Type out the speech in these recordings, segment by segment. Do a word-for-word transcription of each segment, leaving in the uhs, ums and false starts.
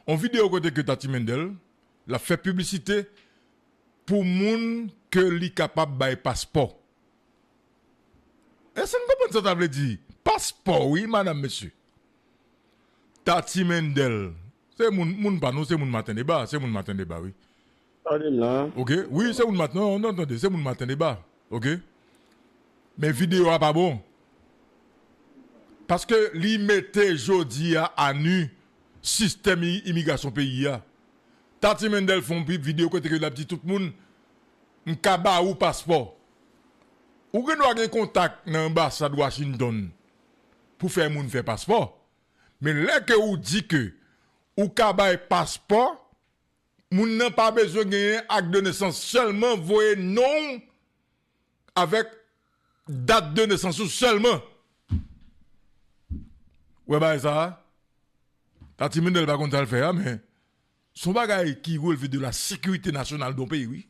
On videyo kote ke Tati Mendel l ap fè piblisite pou moun ke li kapab bay paspò. Èske n konprann sa sa vle di? Paspò, wi, madanm, mesye. Tati Mendel, se moun, moun pa nou, se moun Maten Deba, se moun Maten Deba, wi. Tande m la. Ok, wi, se moun Maten, non, non, tande, se moun Maten Deba, ok? Men videyo a pa bon. Paske li mete jodi a anu sistèm i-, imigrasyon peyi a. Tati Mendel fè yon pi-, videyo kote ke l ap di tout moun, "M ka ba ou paspò." Ou gen dwa gen kontak nan anbasad Washington pou fè moun fè paspò. Men lè ke ou di ke ou ka bay paspò, moun nan pa bezwen genyen ak de nesans, sèlman voye non w avèk dat de nesans ou sèlman. Ou wè bagay sa a? Tati Mendel pa konn sa l fè a, men se yon bagay ki releve de la sécurité nationale de yon peyi, wi.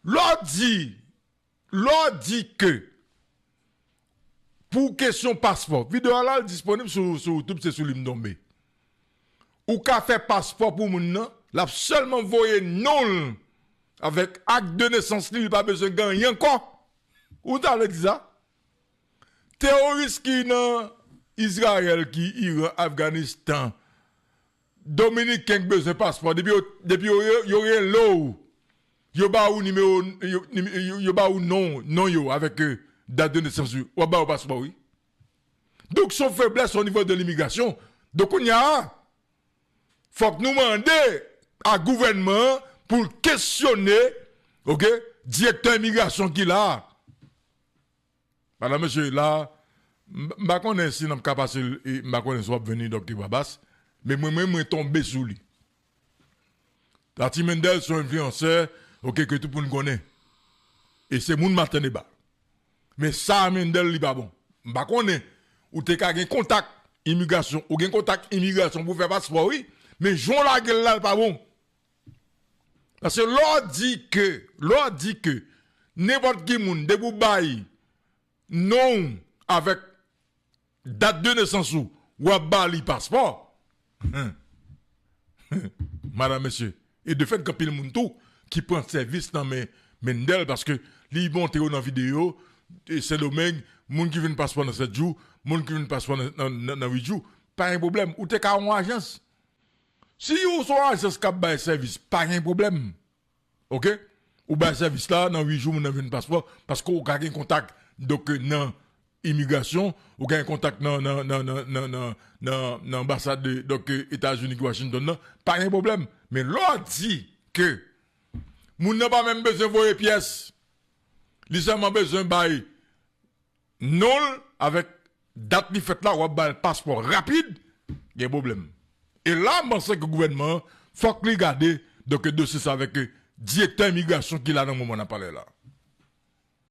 Lè w di, lè w di ke pou kesyon paspò, videyo a la l disponib sou, sou YouTube, se sou li m tonbe. Ou ka fè paspò pou moun nan, l ap sèlman voye non l avèk ak de nesans li, li pa bezwen gen anyen ankò. Ou ta vle di sa? Teworis ki nan Izrayèl, ki Iran, Afganistan, Dominiken k bezwen paspò, depi yo, depi yo, yo, yo rele w, yo ba ou nimewo, yo, nime-, yo, yo ba ou non, non yo avèk, eh, dat de nesans ou, w ap ba yo paspò, wi. Donk, se yon feblès o nivo de limigrasyon. Donk, kounye a, fòk nou mande a gouvènman an pou l kesyone, ok, direktè imigrasyon ki la a. Madanm, mesye, la, m, m pa konnen si n ap ka pase l, e m pa konnen si w ap vini, Doktè Babas, men mwen, mwen, mwen tonbe sou li. Tati Mendel se yon enfliyansè, ok, ke tout moun konnen. E se moun Maten Deba. Men sa Mendel li pa bon. M pa konnen. Ou te ka gen kontak imigrasyon, ou gen kontak imigrasyon pou fè paspò, wi. Men jan w lage l la, l pa bon. Paske lè w di ke, lè w di ke nenpòt ki moun, depi w bay non w avèk dat de nesans ou, w ap ba li paspò. Madanm, mesye. E de fèt, gen anpil moun tou ki pran sèvis nan men Mendel, paske li montre yo nan videyo, e Sendomeng, moun ki vin paspò nan sèt jou, moun ki vin paspò nan, nan, nan, nan uit jou, pa gen pwoblèm. Ou te ka yon ajans. Si ou se yon ajans k ap bay sèvis, pa gen pwoblèm. Ok? Ou bay sèvis la, nan uit jou, moun nan vin paspò, paske ou ka gen kontak, donk, nan imigrasyon, ou ka gen kontak nan, nan, nan anbasad, donk, Etazini ki Washington nan, pa gen pwoblèm. Men lè w di ke moun nan pa menm bezwen voye pyès, li sèlman bezwen bay non l avèk dat li fèt la, w ap ba l paspò rapid, gen pwoblèm. E la, m panse ke gouvènman an, fòk li gade, donk, dosye sa avèk, eh, direktè imigrasyon ki la nan moman n ap pale la.